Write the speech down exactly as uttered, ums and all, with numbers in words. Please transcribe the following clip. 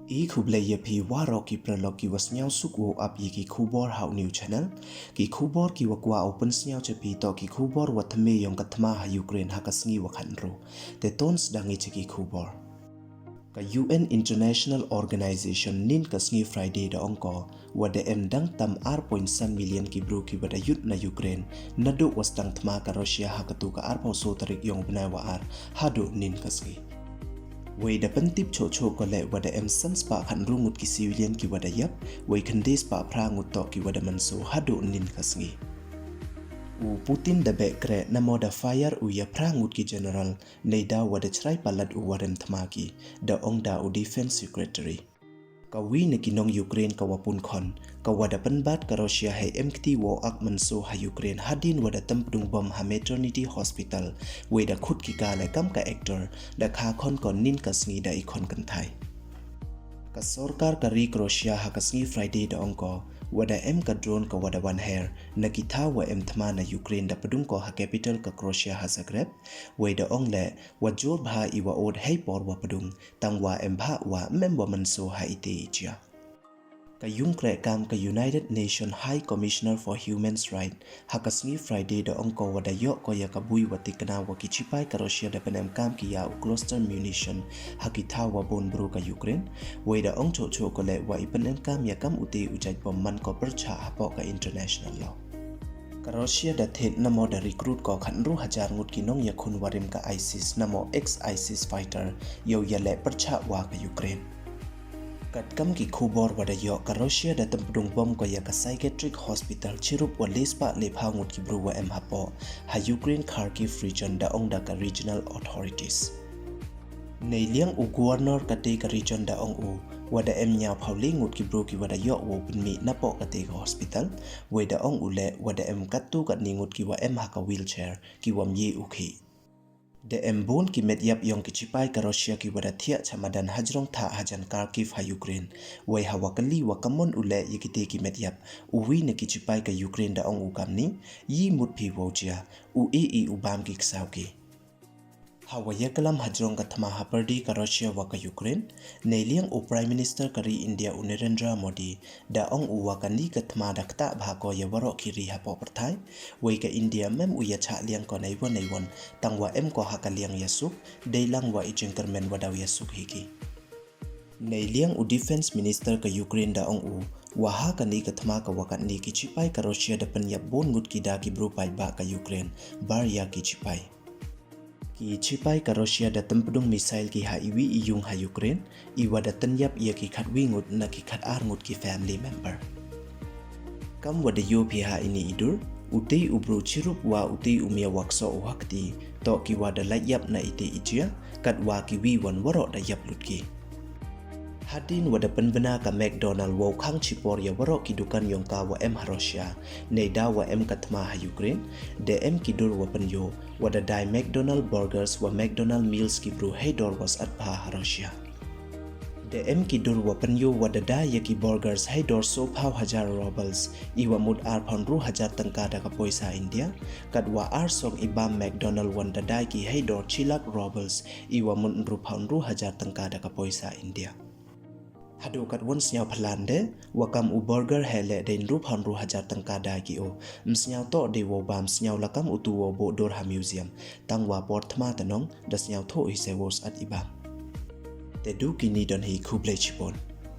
I khublei ya phi waroh ki paralok ki wa sniawsuk wow ap ya ki khubor ha u new channel. Ki khubor ki wa kwah u pynsniaw cha phi toh ki khubor wa thymme yong ka thma ha Ukraine ha ka sngi wa khatynru. Te ton sdang i cha ki khubor. Ka U N International Organization nin ka sngi Friday da ong ko, wa da em dang tam ar point san million ki bru ki wa da yut na Ukraine, naduh wa sdang thma ka Russia ha katu ka arphaw so tarik yong u bnai wa ar, haduh nin ka sngi. Wei da pyntip choh choh ko leh wa da em san spah khatynru ngut ki civilian ki wa da yap, wei khyndai spah phra ngut toh ki wa da mynsaw haduh nin ka sngi. U Putin da beh kreh namo da fire u ya phra ngut ki general, nei da wa da chrai palat u wa rem thma ki, da ong da u Defense Secretary. Ka wi na ki nong Ukraine ka wa pun khon, ka wa da pynbat ka Russia hei em kti wow ak mynsaw ha Ukraine hadien wa da tympdung bom ha maternity hospital, wei da khut ki ka leh kam ka actor, da kha khon ko nin ka sngi da i khon kynthai. Ka sorkar ka ri Croatia ha ka sngi Friday da ong ko, wa da em ka drone ka wa da wan her na ki thaw wa em thma na Ukraine da pdung ko ha capital ka Croatia ha Zagreb, wei da ong leh, wa jur bha i wa ot hei por wa pdung, tang wa em bha wa mem wa mynsaw ha ite i jia. Ka yung kreh kam ka United Nation High Commissioner for Human Rights ha ka sngi Friday da ong ko wa da yoh ko ya ka bui wa tikna wa ki chipai ka Russia da pynem kam ki ya u cluster munition ha ki thaw wa bun bru ka Ukraine, wei da ong choh choh ko leh wa i pynem kam ya kam ute u jait bom man ko pyrchah hapoh ka international law. Ka Russia da thied namo da recruit ko khatynru hajar ngut ki nong yakhun wa rem ka ISIS namo ex-ISIS fighter, yow ya leh pyrchah wa ka Ukraine. Katkam ki khubor wa da yoh, ka Russia da tympdung bom ko ya ka psychiatric hospital chirup wa le spah le phaw ngut ki bru wa em hapoh, ha Ukraine Kharkiv region, da ong da ka regional authorities. Nei liang u governor ka te ka region da ong u, wa da em ñiaw phaw le ngut ki bru ki wa da yoh wow pynmih napoh ka te ka hospital, wei da ong u leh wa da em katto katni ngut ki wa em ha ka wheelchair, ki wa mye u khih. Da em bun ki met yap yong ki chipai ka Russia ki wa da thiah cha madan hajrong thah hajan Kharkiv ha Ukraine, wei ha wa kali wa kamon u leh ya kite ki met yap, u wi na ki chipai ka Ukraine da ong u kamni, yi mut phi wow jia, u e i u bam ki ksaw ki. Ha wa ya kalam hajrong ka thma ha pyrdi ka Russia wa ka Ukraine, nei liang u Prime Minister ka ri India u Narendra Modi, da ong u wa kani ka thma da ktah bha ko ya waroh ki ri hapoh pyrthai, wei ka India mem u ya chah liang ko neiwon neiwon, tang wa em ko ha ka liang ya suk, dei lang wa i jingkyrmen wa daw ya suk hi ki. Nei liang u Defense Minister ka Ukraine da ong u, wa ha kani ka thma ka wa katni ki chipai ka Russia da pynyap bun ngut ki da ki bru paidbah ka Ukraine, bar ya ki chipai. Ki chipai ka Russia da tympdung missile ki ha i wi i yung ha Ukraine, i wa da tynyap ya ki khatwi ngut na ki khatar ngut ki family member. Kam wa da yoh phi ha ini i dur, ute u bru chirup wa ute u mya wa ksoh u ha kti, toh ki wa da lait yap na ite i jia, kat wa ki wi wan waroh da yap lut ki. Hadien wa da pynbna ka McDonald wow khang chipor ya waroh ki dukan yong ka wa em ha Russia, nei da wa em ka thma ha Ukraine, da em ki dur wa pynyoh, wa da dai McDonald burgers wa McDonald meals ki bru hei dor wa sat bha ha Russia. Da em ki dur wa pynyoh wa da dai ya ki burgers hei dor so phaw hajar rubles, i wa mut ar phaw ynru hajar tyngka da ka poisa India, kat wa ar song i bam McDonald wan da dai ki hei dor chi lak rubles, i wa mut ynru phaw ynru hajar tyngka da ka poisa India. Haduh kat wan sniaw phalan de, wa kam u burger hei leh dei ynru phaw ynru hajar tyngka dai ki o. Ym sniaw toh dei wow bam, sniaw la kam utu wow buh dur ha museum. Tang wa por thma ta nong, da sniaw thoh hi se wow sat i bam. Te du kini don hi, khublei chibun.